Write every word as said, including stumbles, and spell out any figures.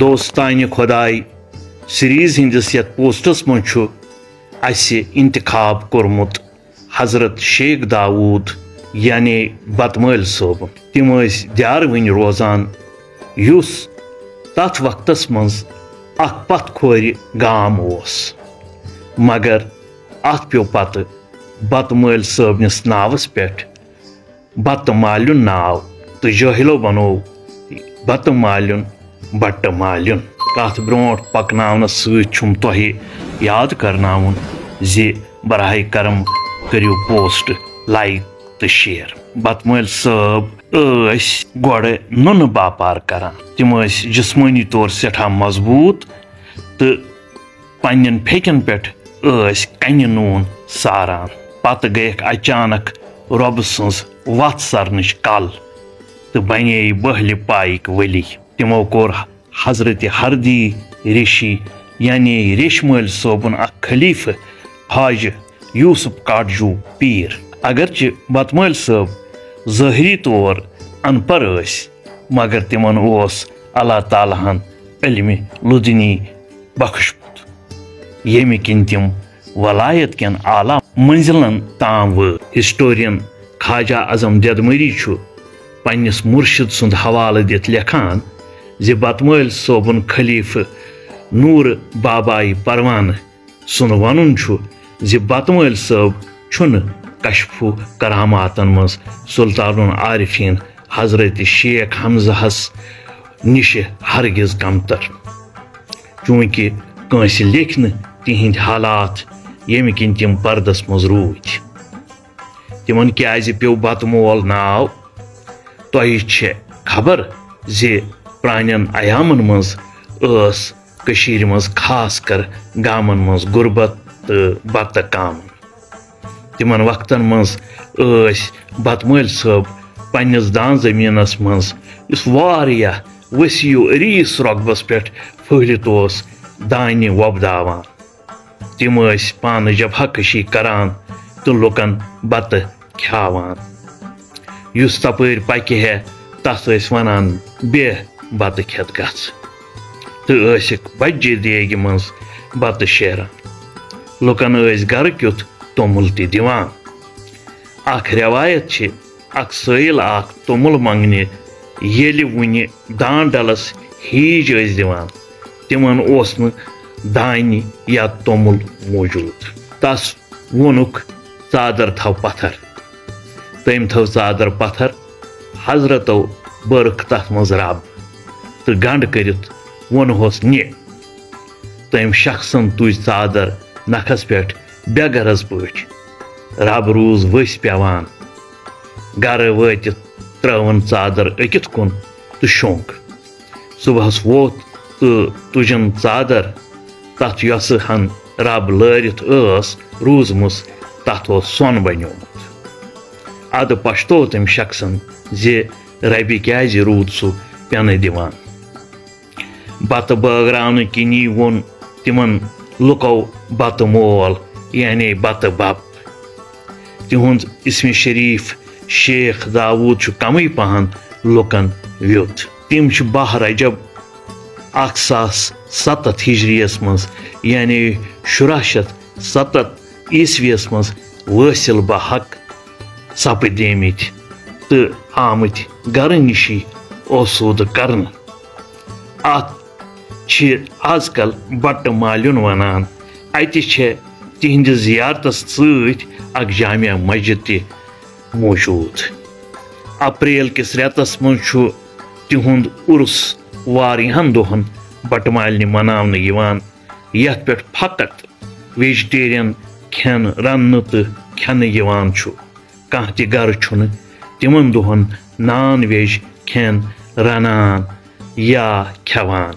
دوستانہِ خۄداے سیریز ہٕنٛدِس یتھ پوسٹس منٛز چھُ اسہِ انتخاب کوٚرمُت حضرت شیخ داوود، یعنی بتمٲلۍ صٲبُن۔ تِم ٲسۍ دیاروٕنۍ روزان، یُس تتھ وقتس منٛز اکھ پتھ کھورِ گام اوس، مگر اتھ پیوٚو پتہٕ بتمٲلۍ صٲبنِس ناوس پٮ۪ٹھ بتہٕ مالیُن ناو، تہٕ جٲہلو بنوو بتہٕ مالیُن بٹہٕ مالیُن۔ کتھ برونٛٹھ پکناونس سۭتۍ چھُم تۄہہِ یاد کرناوُن زِ براہ کرم کٔرِو پوسٹ لائک تہٕ شیئر۔ بتہٕ مٲلۍ صٲب ٲسۍ گۄڈٕ نُنہٕ باپار کران۔ تِم ٲسۍ جسمٲنی طور سٮ۪ٹھاہ مضبوٗط تہٕ پننٮ۪ن پھیٚکٮ۪ن پٮ۪ٹھ ٲسۍ کنہِ نوٗن ساران۔ پتہٕ گٔیکھ اچانک رۄبہٕ سٕنٛز وتھ سرنٕچ کل تہٕ بنے بہلہِ پایِکۍ ؤلی۔ تِمو کوٚر حضرت ہردی ریشی، یعنی ریشمٲلۍ صٲبُن اکھ خلیفہٕ، خواجہ یوسف کاٹجو پیٖر۔ اگرچہ بتمٲلۍ صٲب ظٲہری طور ان پڑھ ٲسۍ، مگر تِمن اوس اللہ تعالیٰ ہن علمِ لدنی بخشمُت، ییٚمہِ کِنۍ تِم ولایت کٮ۪ن اعلیٰ منزلن تام وٲتۍ۔ ہسٹورین خواجہ اعظم دیدمری چھُ پننِس مرشد سُنٛد حوالہٕ دِتھ لیکھان زِ بتمٲلۍ صٲبُن خلیفہٕ نور بابائی پروانہٕ سُنٛد وَنُن چھُ زِ بتمٲلۍ صٲب چھُنہٕ کشف و کراماتن منٛز سلطان العارفین حضرت شیخ حمزہس نِش ہرگز کمتر، چونکہ کٲنٛسہِ لیکھۍ نہٕ تِہنٛدۍ حالات، ییٚمہِ کِنۍ تِم پردس منٛز روٗدۍ۔ تِمن کیازِ پیوٚو بتہٕ مول ناو؟ تۄہہِ چھےٚ خبر زِ پرانٮ۪ن ایامن منٛز ٲس کٔشیٖرِ منٛز خاص کر گامن منٛز غربت تہٕ بتہٕ کم۔ تِمن وقتن منٛز ٲسۍ بتہٕ مٲلۍ صٲب پننِس دان زٔمیٖنس منٛز، یُس واریاہ وسیع و عریٖض رۄقبس پٮ۪ٹھ پھٔہلِتھ اوس، دانہِ وۄپداوان۔ تِم ٲسۍ پانہٕ جبہہ کشی کران تہٕ لُکن بتہٕ کھیاوان۔ یُس تپٲرۍ پکہِ ہے، تس ٲسۍ ونان، "بیٚہہ، بتہٕ کھٮ۪تھ گژھ"۔ تہٕ ٲسِکھ بجہِ دیگہِ منٛز بتہٕ شیران۔ لُکن ٲسۍ گرٕ کیُتھ توٚمُل تہِ دِوان۔ اکھ رٮ۪وایت چھِ، اکھ سٲیِل اکھ توٚمُل منٛگنہِ ییٚلہِ وُنہِ دان ڈلس ہیج ٲسۍ دِوان، تِمن اوس نہٕ دانہِ یا توٚمُل موٗجوٗد۔ تس ووٚنُکھ، "ژادر تھاو پتھر۔" تٔمۍ تھٲو ژادر پتھر۔ حضرتو بٔرٕکھ تتھ منٛز رب تہٕ گنڈ کٔرِتھ ووٚنہوس، "نہِ۔" تٔمۍ شخصن تُج ژادر نکھس پٮ۪ٹھ بے غرض پٲٹھۍ۔ رب روٗز ؤسۍ پٮ۪وان۔ گرٕ وٲتِتھ ترٲوٕن ژادر أکِتھ کُن تہٕ شۄنٛگ۔ صُبحس ووٚتھ تہٕ تُجِن ژادر تتھ، یۄسہٕ ہن رب لٲرِتھ ٲس روٗزمٕژ، تتھ اوس سۄن بنیومُت۔ ادٕ پشتوو تٔمۍ شخصن زِ ربہِ کیازِ روٗد سُہ پٮ۪نہٕ دِوان۔ بتہٕ بٲگراونہٕ کِنی ووٚن تِمن لُکو بتہٕ مول، یعنی بتہٕ بب۔ تِہُنٛد اسمِ شریف شیخ داوود چھُ کمٕے پہن لُکن ویوٚد۔ تِم چھِ باہ رجب اکھ ساس ستتھ ہجریَس منٛز، یعنی شُراہ شیٚتھ ستتھ عیسویَس منٛز وٲصِل بحق سپدیمٕتۍ تہٕ آمٕتۍ گرٕ نِشی آسوٗدٕ کرنہٕ۔ اتھ چھِ آز کل بٹہٕ مالیُن ونان۔ اتہِ چھےٚ تِہنٛدِس زیارتس سۭتۍ اکھ جامع مسجد تہِ موجود۔ اپریل کِس رٮ۪تس منٛز چھُ تِہُنٛد عُرس واریاہن دۄہن بٹہٕ مالنہِ مناونہٕ یِوان، یتھ پٮ۪ٹھ فقط ویجٹیرین کھٮ۪ن رننہٕ تہٕ کھٮ۪نہٕ یِوان چھُ۔ کانٛہہ تہِ گرٕ چھُنہٕ تِمن دۄہن نان ویج کھٮ۪ن رنان یا کھٮ۪وان۔